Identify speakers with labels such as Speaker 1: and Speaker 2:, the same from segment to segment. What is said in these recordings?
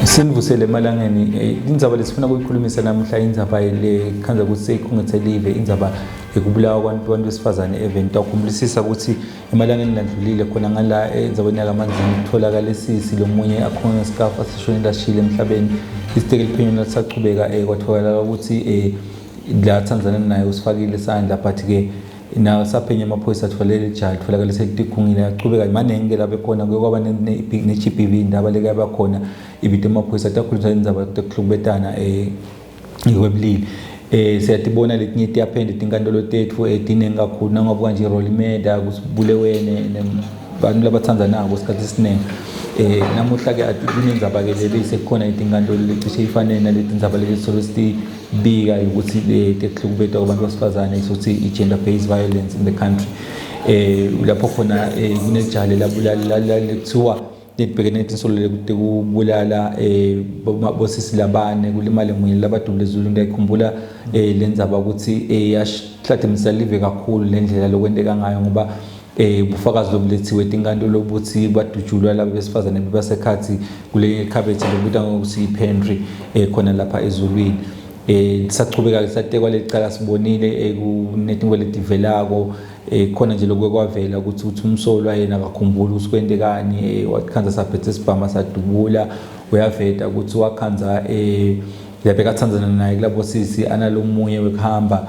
Speaker 1: Sinivusele emalangeni indzaba lesifuna kuyikhulumisa namuhla, indzaba le khandza ukuthi seyikhungethe live, indzaba yekubulawa kwabantu besifazane eveni. Tawukhumbulisa ukuthi emalangeni landlulile khona ngala endzaweni yakaManzini kutholakale sisi lomunye akhona ngesikafu asishone lashile emhlabeni. Isiteke liphenyo lasachubeka, kwatholakala ukuthi la thandzana naye usifakile isandla, but ke nawo saphenya amaphoyisa atholele ijaha litholakale selitigungile. Yachubeka maningi-ke labe khona, kuye kwaba ne-GBV, indaba leke yaba khona ibite amaphoyisa atakhulisa indzaba tekuhlukubetana ngekwebulili. Siyatibona letinye tiyaphenda tinkantolo tetfu, tiningi kakhulu nangoba kanje rolimeda kusibulewene bantu labathandzanako isikhathi esiningi. Namuhla-ke kunendzaba-ke leli sekukhona itinkantolo lecishe ifane naleti ndzaba leti solo sitibika ukuthi tekuhlukubetwa kwabantu besifazane, sokuthi i-gender based violence in the country, lapho khona kunejaha lelabulala lekuthiwa letibhekene netinsolo tekubulala bosisi labane, kulimale munye labadubule ezulwini. Ngiyayikhumbula le ndzaba ukuthi yashladimisa live kakhulu le ndlela lokwenteka ngayo, ngoba bufakazi lobulethiwe etinkantolo ukuthi badutshulwa laba besifazane bebasekhathi kule khabethe lokubuta ngokuthi i-pantry khona lapha ezulwini. Lisachubeka lisatekwa lecala, sibonile kunetinto letivelako khona nje lokho kwavela ukuthi umsolwa yena akakhumbuli ukuthi kwentekani, wakhandza saphethe sibhama sadubula. Uyaveta ukuthi wakhandza labekathandzana naye kulabo sisi analomunye wekuhamba,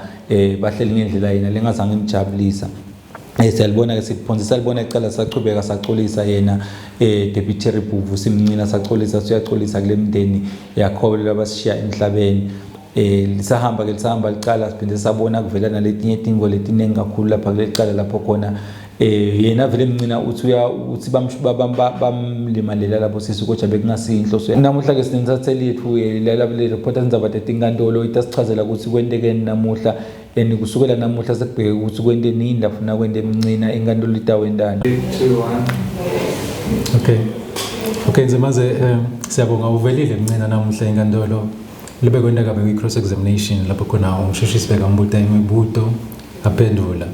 Speaker 1: bahleli ngendlela yena lengazange imjabulisa. Siyalibona ke sikuphonsa salibona icala, sachubeka saxolisa yena Deputy Vusi Mncina, saxolisa, siyaxolisa kule mndeni yakho labasishiya emhlabeni. Lisahamba ke lisahamba licala, siphinde sabona kuvela naletinye tingo letiningi kakhulu lapha kuleli cala, lapho khona yena vele Mncina uthi uya uthi bamlimalela labo sisi, kodwa bekungasiyo inhloso. Namuhla ke sinensatheli yethu la le reporter indzaba tetinkantolo, itasichazela ukuthi kwentekeni namuhla and kusukela namuhla sekubheke ukuthi kwente nini lafuna kwente Mncina, inkantolo itawentani.
Speaker 2: 3 2 1.
Speaker 3: Okay, Nzimaze, siyabonga. Uvelile Mncina namuhla enkantolo. Libe kwenteka bekwi-cross examination, lapho khona umshushisi bekambuta imibuto aphendvula.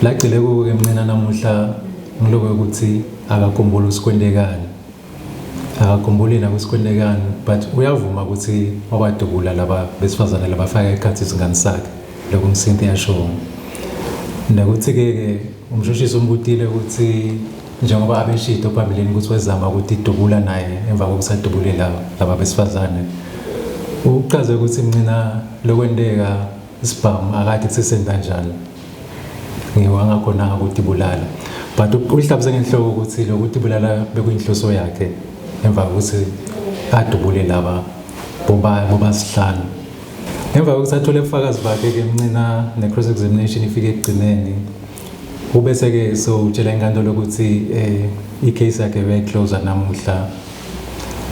Speaker 3: Lagcile kuko-ke Mncina namuhla ngiloko ukuthi akakhumbuli ukuthi kwentekani. Akakhumbuli yena ukuthi kwentekani, but uyavuma ukuthi wabadubula laba besifazane labafaka ekhathi izingane sakhe, lokhu ngisinti yasho. Nokuthi-ke ke umshushisi umbutile ukuthi njengoba abeshito phambilini ukuthi wezama ukuthi idubula naye emva kokuthi adubule laba besifazane. Uchaze ukuthi Mncina lokwenteka isibhamu akade kusesenta njalo. Ngiwangakhonanga ukuthi ibulala. But uyihlabise ngenhloko ukuthi lokuthi ibulala bekuyinhloso yakhe emva kokuthi adubule laba boba sihlanu. Emva kokuthi athole ubufakazi bakhe ke Mncina ne-cross examination ifike ekugcineni, ubese ke sowutshela inkantolo ukuthi i-case yakhe beyiclose namuhla.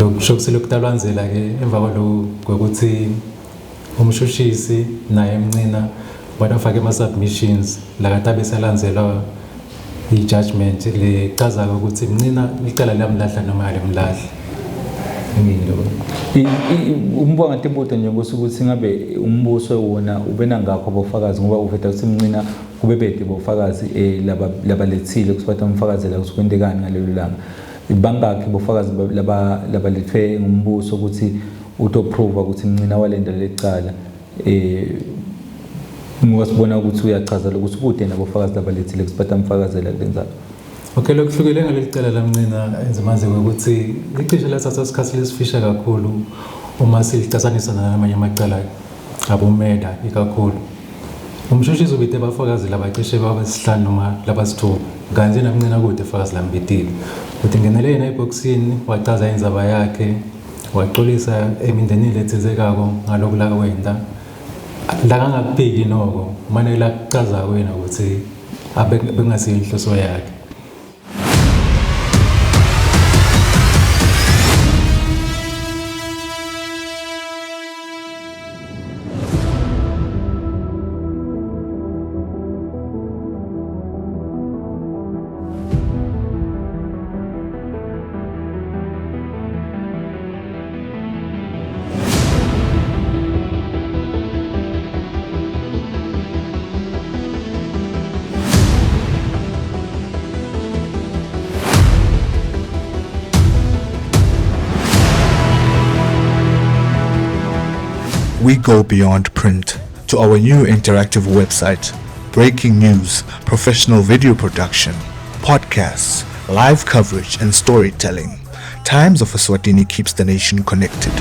Speaker 3: Lokusho ukuthi lokutalwanzela ke emva kwalokho kwekuthi umshushisi naye Mncina batafaka ama-submissions lakatabe selandzelwa i-judgment lechaza ukuthi Mncina licala liyamlahla noma alimlahli. Ngini lokho.
Speaker 1: Umbuka ngathi nje ukuthi ngabe umbuso wona ubenangakho bofakazi, ngoba uveta ukuthi Mncina kube bede bofakazi laba labalethile ukuthi batamfakazela ukuthi kwentekani ngalelo langa. Bangakhi bofakazi laba labalethwe ngumbuso ukuthi utoprove ukuthi Mncina walenda lecala, ngoba sibona ukuthi uyachaza lokuthi kude nabofakazi labalethile ukuthi batamfakazela kulenzaba?
Speaker 3: Okay, lokuhlukile ngaleli cala laMncina, Nzimaze, ukuthi licishe lathatha isikhathi lesifisha kakhulu uma silicathanisa namanye amacala abomeda ikakhulu. Umshushisi ubite abafakazi labacishe babesihlanu noma labasithupha, kanti naMncina kude fakazi lambitile. Uthi ngenele yena ebhokisini, wachaza indzaba yakhe, waxolisa emindenini lethintsekako ngaloku lakwenta. Lakangakuphiki noko, mane lakuchaza wena ukuthi bekungasiyo inhloso yakhe.
Speaker 4: We go beyond print to our new interactive website, breaking news, professional video production, podcasts, live coverage, and storytelling. Times of Eswatini keeps the nation connected.